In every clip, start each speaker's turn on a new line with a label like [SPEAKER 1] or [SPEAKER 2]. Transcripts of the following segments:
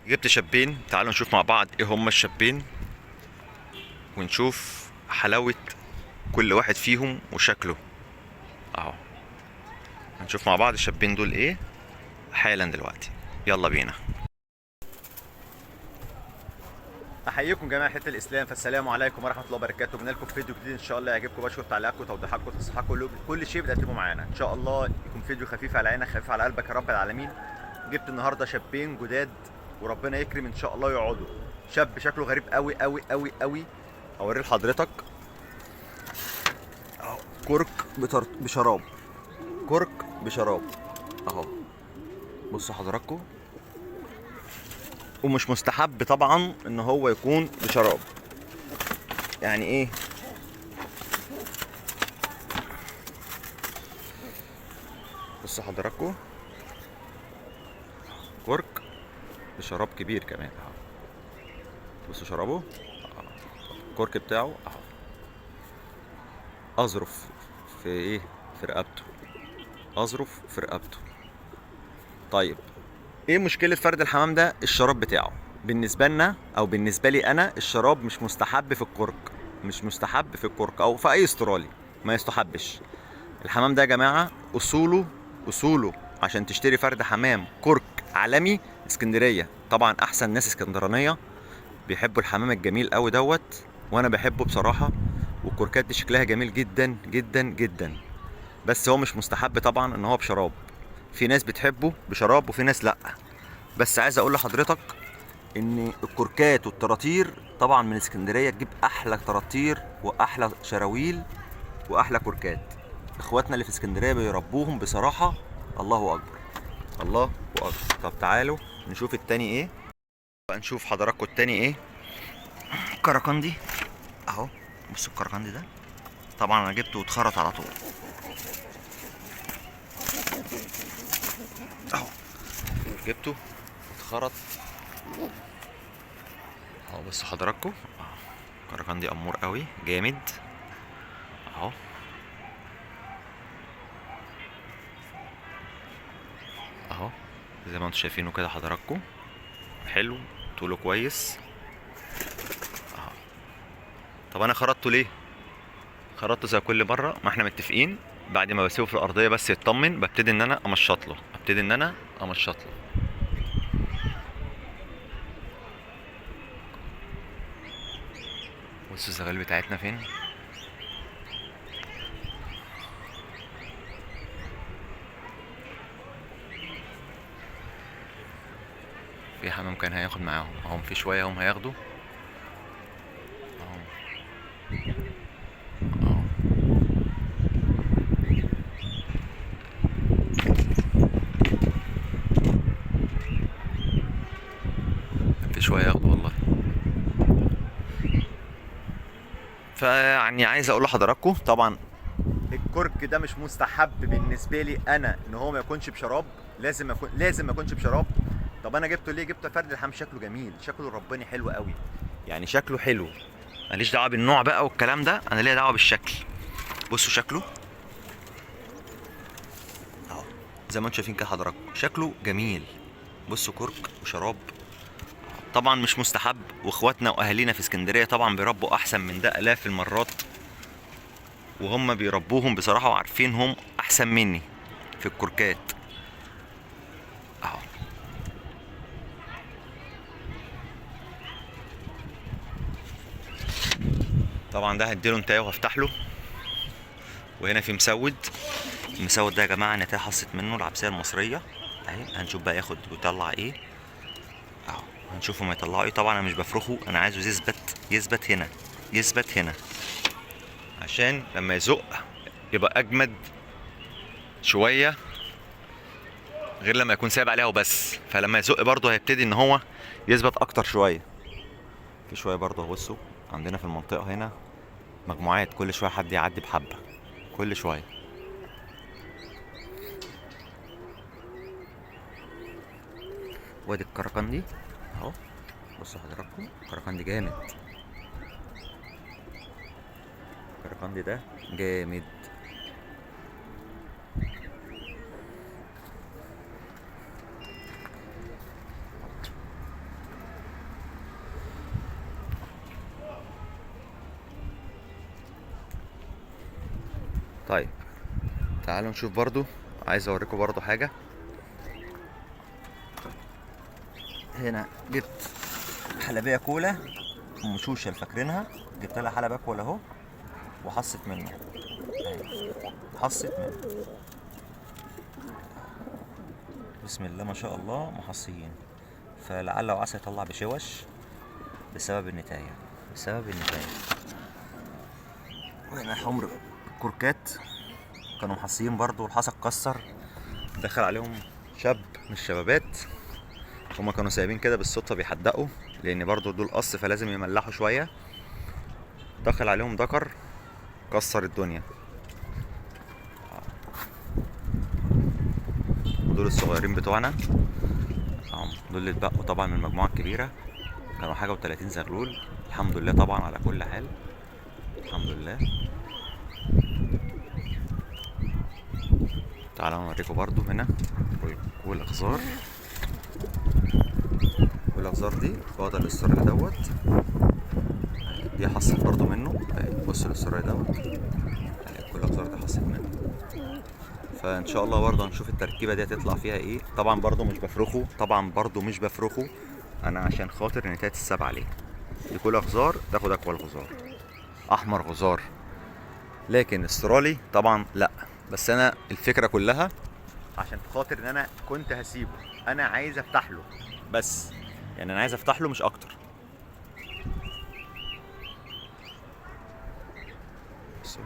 [SPEAKER 1] جبت شابين، تعالوا نشوف مع بعض ايه هما الشابين ونشوف حلاوة كل واحد فيهم وشكله. اهو هنشوف مع بعض الشابين دول ايه حالا دلوقتي، يلا بينا. احييكم جميعا حتة الاسلام، فالسلام عليكم ورحمة الله وبركاته. جبنا لكم فيديو جديد ان شاء الله يعجبكم. بشكر تعليقاتكم وتوضيحاتكم وتصحيحاتكم، كل شيء بتقدموه معانا. ان شاء الله يكون فيديو خفيف على عينك خفيف على قلبك يا رب العالمين. جبت النهارده شابين جداد وربنا يكرم ان شاء الله يقعدوا. شاب شكله غريب قوي قوي قوي قوي، اوريه لحضرتك اهو. كرك بشراب، كرك بشراب اهو، بصوا حضراتكم. ومش مستحب طبعا ان هو يكون بشراب، يعني ايه؟ بصوا حضراتكم، كرك بشراب كبير كمان اهو، بصوا شرابه، الكرك بتاعه اهو، اظرف في ايه؟ في رقبته، اظرف في رقبته. طيب ايه مشكلة فرد الحمام ده؟ الشراب بتاعه بالنسبة لنا او بالنسبة لي انا، الشراب مش مستحب في الكرك، مش مستحب في الكرك او في اي استرالي، ما يستحبش. الحمام ده يا جماعة اصوله، اصوله عشان تشتري فرد حمام كرك عالمي اسكندرية، طبعا احسن ناس اسكندرانية بيحبوا الحمام الجميل قوي دوت، وانا بحبه بصراحة، والكركات دي شكلها جميل جدا جدا جدا، بس هو مش مستحب طبعا ان هو بشراب. في ناس بتحبه بشراب وفي ناس لا. بس عايز اقول لحضرتك ان الكركات والطراطير طبعا من اسكندرية تجيب احلى طراطير واحلى شراويل واحلى كركات. اخواتنا اللي في اسكندرية بيربوهم بصراحة، الله اكبر الله اكبر. طب تعالوا نشوف التاني ايه بقى، نشوف حضراتكم التاني ايه. الكركندي اهو، بصوا الكركندي ده طبعا انا جبته واتخرط على طول اهو، جبته اتخرط اهو. بصوا حضراتكم الكركندي امور قوي جامد اهو. اهو زي ما انتم شايفينه كده حضراتكم، حلو طوله كويس اهو. طب انا خرطته ليه؟ خرطته زي كل مرة ما احنا متفقين، بعد ما بسيبه في الارضية بس يطمن ببتدي ان انا امشط له، ابتدي ان انا امشط له. بصوا الزغاليل بتاعتنا فين؟ في حمام كان هياخد معاهم اهم، في شوية هم هياخدوا اهم اهو. في شوية ياخدوا والله. فيعني عايز اقول لحضراتكم طبعا الكرك ده مش مستحب بالنسبة لي انا ان هو ما يكونش بشراب، لازم يكون، لازم ما يكونش بشراب. طب انا جبته ليه؟ جبته فرد الحمام شكله جميل، شكله رباني حلو قوي، يعني شكله حلو، ماليش دعوه بالنوع بقى والكلام ده، انا ليا دعوه بالشكل. بصوا شكله اهو زي ما انتم شايفين كده حضراتكم، شكله جميل. بصوا كرك وشراب، طبعا مش مستحب، واخواتنا واهالينا في اسكندرية طبعا بيربوا احسن من ده الاف المرات، وهم بيربوهم بصراحة وعارفينهم احسن مني في الكركات اهو. طبعا ده هديله نتايه وهفتح له. وهنا في مسود، المسود ده يا جماعة نتايه حصت منه العبسيه المصرية اهي، هنشوف بقى ياخد ويطلع ايه اهو، هنشوفه ما يطلعوا ايه. طبعا انا مش بفرخه، انا عايزه يثبت، يثبت هنا، يثبت هنا، عشان لما يزق يبقى اجمد شوية، غير لما يكون سايب عليها وبس. فلما يزق برضه هيبتدي ان هو يثبت اكتر شوية. في شوية برضه بصوا عندنا في المنطقة هنا مجموعات، كل شوية حد يعدي بحبه، كل شوية. وادي الكركندي اهو، بصوا حضراتكم الكركندي جامد، الكركندي ده جامد. طيب تعالوا نشوف برضو، عايز اوريكم برضو حاجة. هنا جبت حلبية كولا ام شوشة اللي فاكرينها، جبت لها حلبة كولا اهو، وحصت منه، حصت منه. بسم الله ما شاء الله محصيين. فلعل وعسى يطلع بشوش بسبب النتاية، بسبب النتاية. وهنا حمر كركات كانوا محصيين برضو، والحصى اتكسر، دخل عليهم شاب من الشبابات، هما كانوا سايبين كده بالصدفة بيحدقوا، لأن برضو دول قص فلازم يملحوا شوية. دخل عليهم ذكر كسر الدنيا. ودول الصغيرين بتوعنا دول اللي اتبقوا طبعا من المجموعة الكبيرة، كانوا حاجة و30 زغلول. الحمد لله طبعا على كل حال، الحمد لله. تعالوا نوريكم برضو هنا والأخزار، والأخزار دي واخدة الاسترالي دوت، دي حصلت برضو منه. بص الاسترالي دوت، كل الأخزار دي حصلت منه. فان شاء الله برضه هنشوف التركيبة دي هتطلع فيها ايه. طبعا برضه مش بفرخه، طبعا برضه مش بفرخه انا عشان خاطر النتاية السبعة عليه. دي كل غزار تاخد اكوال غزار، احمر غزار، لكن استرالي طبعا لا. بس انا الفكرة كلها عشان خاطر ان انا كنت هسيبه، انا عايز افتح له بس، يعني انا عايز افتح له مش اكتر. بصوا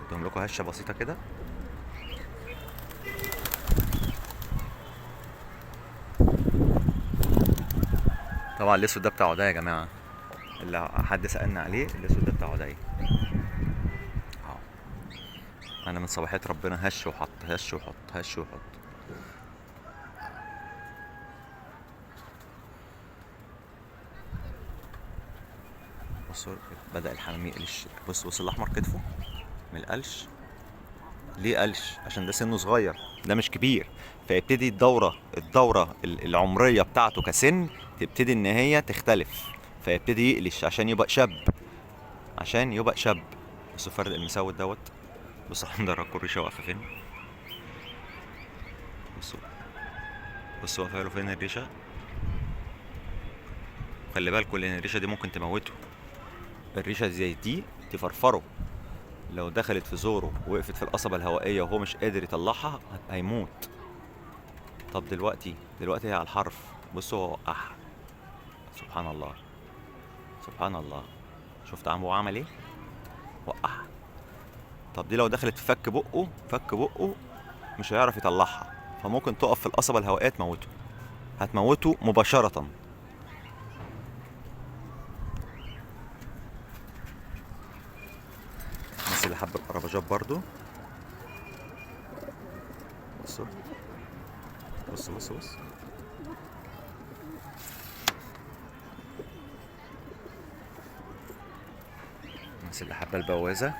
[SPEAKER 1] اديهم لكم هشه بسيطة كده. طبعا الاسود ده بتاع عدي يا جماعة، اللي حد سالنا عليه، الاسود ده بتاع عدي اهو. انا من صباحية ربنا هش وحط، هش وحط، هش وحط. بصوا بدا الحمام يقلش. بص بص الاحمر كتفه من القلش. ليه قلش؟ عشان ده سنة صغير، ده مش كبير، فيبتدي الدورة العمرية بتاعته كسن تبتدي ان هي تختلف، فيبتدي يقلش عشان يبقى شاب، عشان يبقى شاب. بصوا فرد المسود دوت، بصوا حمد الريشة واقفة فين، بصوا بصوا واقفة له فين الريشة. خلي بالكوا لان الريشة دي ممكن تموته، الريشة زي دي تفرفره لو دخلت في زوره وقفت في القصبة الهوائية وهو مش قادر يطلعها هيموت. طب دلوقتي هي على الحرف، بصوا هو وقعها. سبحان الله، سبحان الله، شفت عم هو عمل ايه؟ وقعها. طب دي لو دخلت في فك بقه، فك بقه مش هيعرف يطلعها، فممكن تقف في القصبة الهوائية تموته، هتموته مباشرة. الناس اللي حابة القربجات برضو، بصوا بصوا بصوا بصوا. الناس اللي حابة البوازة،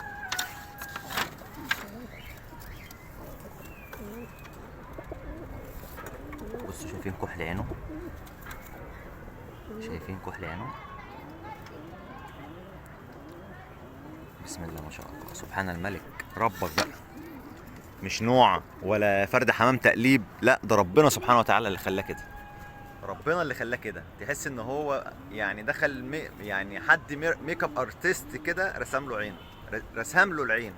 [SPEAKER 1] بصوا شايفين كحل عينه، شايفين كحل عينه، بسم الله ما شاء الله، سبحان الملك. ربك بقى مش نوع ولا فرد حمام تقليب، لا ده ربنا سبحانه وتعالى اللي خلاه كده، ربنا اللي خلاه كده. تحس ان هو يعني دخل يعني حد make up artist كده رسم له عينه، رسم له العين.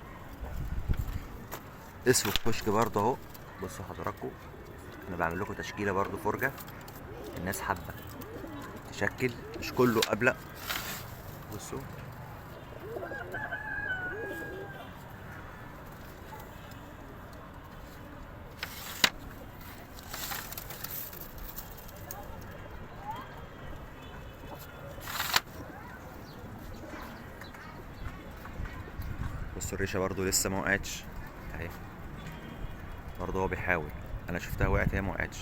[SPEAKER 1] اسود كشك برضه اهو، بصوا حضراتكم انا بعمل لكم تشكيله برضه فرجه، الناس حابة تشكل، مش كله قبله. بصوا بصوا الريشة برضو لسه ما وقعتش اهي، برضو هو بيحاول، انا شفتها وقعت هي ما وقعتش.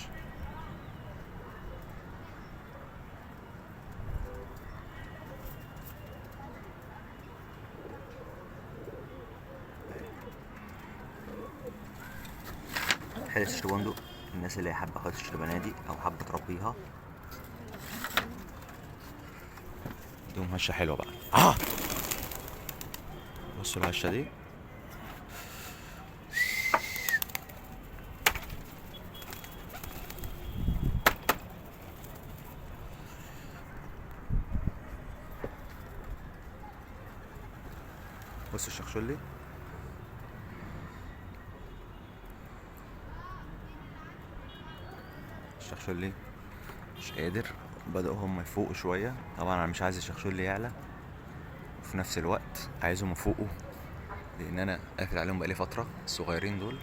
[SPEAKER 1] حلقة الشربندق، الناس اللي حابة حلقة الشربانه دي او حابة تربيها، دوم هشه حلوة بقى. بصوا الهشه دي، بص الشخشولي، الشخشولي مش قادر، بدأوا هم يفوقوا شوية. طبعا انا مش عايز الشخشولي يعلى، وفي نفس الوقت عايزهم يفوقوا لان انا قافل عليهم بقالي فترة. الصغيرين دول،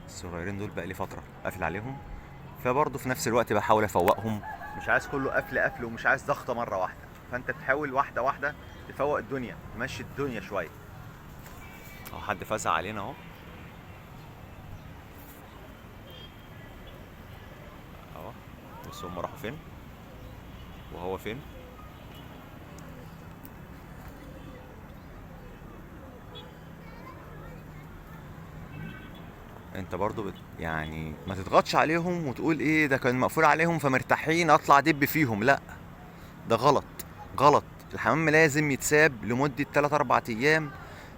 [SPEAKER 1] الصغيرين دول بقالي فترة قافل عليهم، فبرضه في نفس الوقت بحاول افوقهم. مش عايز كله قفل قفل، ومش عايز ضغطة مرة واحدة، فانت بتحاول واحدة واحدة تفوق الدنيا، تمشي الدنيا شوية. اهو حد فزع علينا اهو، اهو بص هم راحوا فين وهو فين. انت برضو يعني ما تضغطش عليهم وتقول ايه ده كان مقفول عليهم فمرتاحين اطلع دب فيهم، لا ده غلط غلط. الحمام لازم يتساب لمدة 3-4 ايام،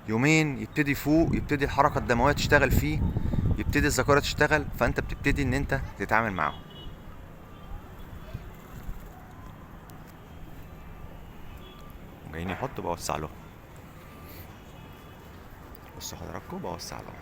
[SPEAKER 1] يومين، يبتدي يفوق، يبتدي الحركة الدموية تشتغل فيه، يبتدي الذاكرة تشتغل، فانت بتبتدي ان انت تتعامل معاهم. جايين يحطوا بوسع لهم، بصوا حضراتكم بوسع لهم.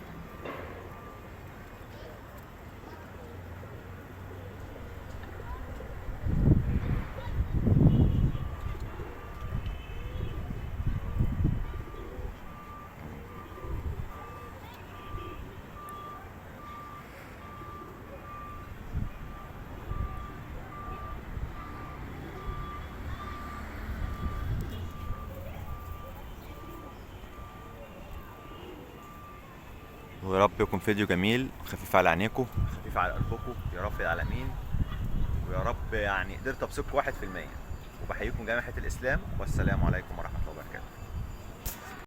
[SPEAKER 1] ويا رب يكون فيديو جميل خفيف على عينيكم، خفيف على قلبكم يا رب العالمين، ويا رب قدرت ابسطكم 1%. وبحييكم جامعة الإسلام، والسلام عليكم ورحمة الله وبركاته.